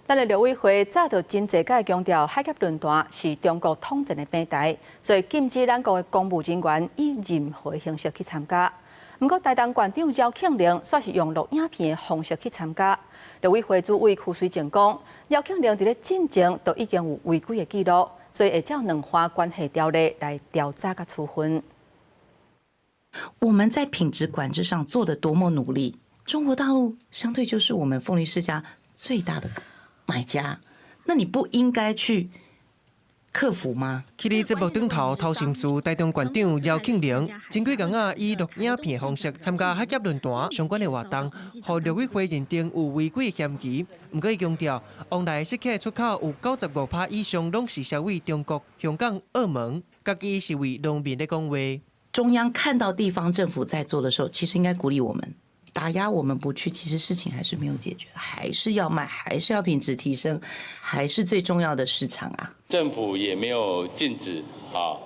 咱的陸委會早就真濟擺強調，海峽論壇是中國統戰的平台，所以禁止咱國的公務人員以任何形式去參加。毋過台東縣長饒慶鈴煞是用錄影片的方式去參加。陸委會主委邱水靜講，饒慶鈴佇咧進前就已經有違規的記錄，所以會照兩岸關係條例來調查佮處分。我們在品質管制上做得多麼努力，中國大陸相對就是我們鳳梨釋迦最大的買家，那你不應該去克服嗎？去佇節目頂頭偷心事，台東縣長饒慶鈴，前幾工仔以錄影片方式參加海峽論壇相關的活動，予陸委會認定有違規嫌疑。毋過伊強調，往來釋迦出口有95%以上攏是銷予中國、香港、澳門，家己是為農民咧講話。中央看到地方政府在做的時候，其實應該鼓勵我們。打壓我們不去，其實事情還是沒有解決，還是要賣，還是要品質提升，還是最重要的市場啊。政府也沒有禁止啊，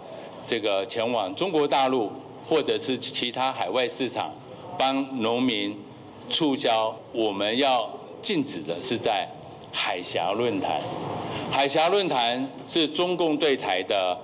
這個前往中國大陸或者是其他海外市場幫農民促銷。我們要禁止的是在海峽論壇，海峽論壇是中共對台的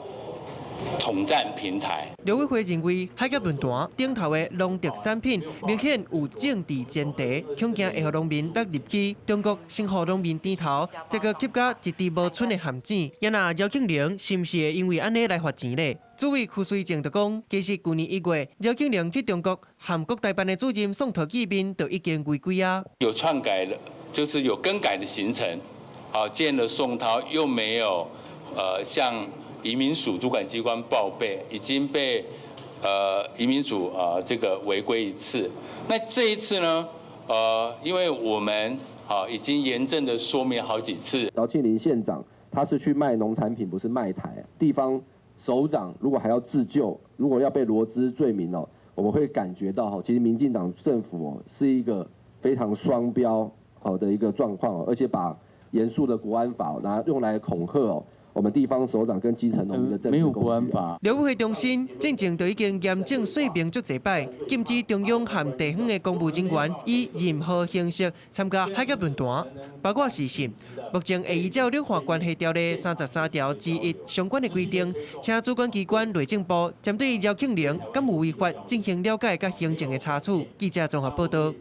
統戰平台。陸委會認為海峽論壇頂頭的農特產品明顯有政治前提，恐驚會予農民納入去中國，先予農民甜頭，再閣吸甲一滴無剩的陷阱。啊若饒慶鈴是毋是會因為按呢來罰錢咧？主委邱水靜就講，其實舊年1月，饒慶鈴去中國和國台辦的主任宋濤見面，就已經違規啊。有篡改了，就是有更改的行程，好見了宋濤，又沒有向移民署主管機關報備，已經被移民署啊這個違規一次。那這一次呢？因為我們啊已經嚴正的說明好幾次。饒慶鈴縣長他是去賣農產品，不是賣台。地方首長如果還要自救，如果要被羅織罪名哦，我們會感覺到哈，其實民進黨政府哦是一個非常雙標好的一個狀況，而且把嚴肅的國安法拿用來恐嚇哦。我們地方首長跟基層農民的政沒有國安法。陸委會重申，進前就已經嚴正說明足濟擺，禁止中央和地方的公務人員以任何形式參加海峽論壇，包括視訊。目前會依照兩岸關係條例33條之1相關的規定，請主管機關內政部針對饒慶鈴敢有違法進行了解佮行政的查處。記者綜合報道。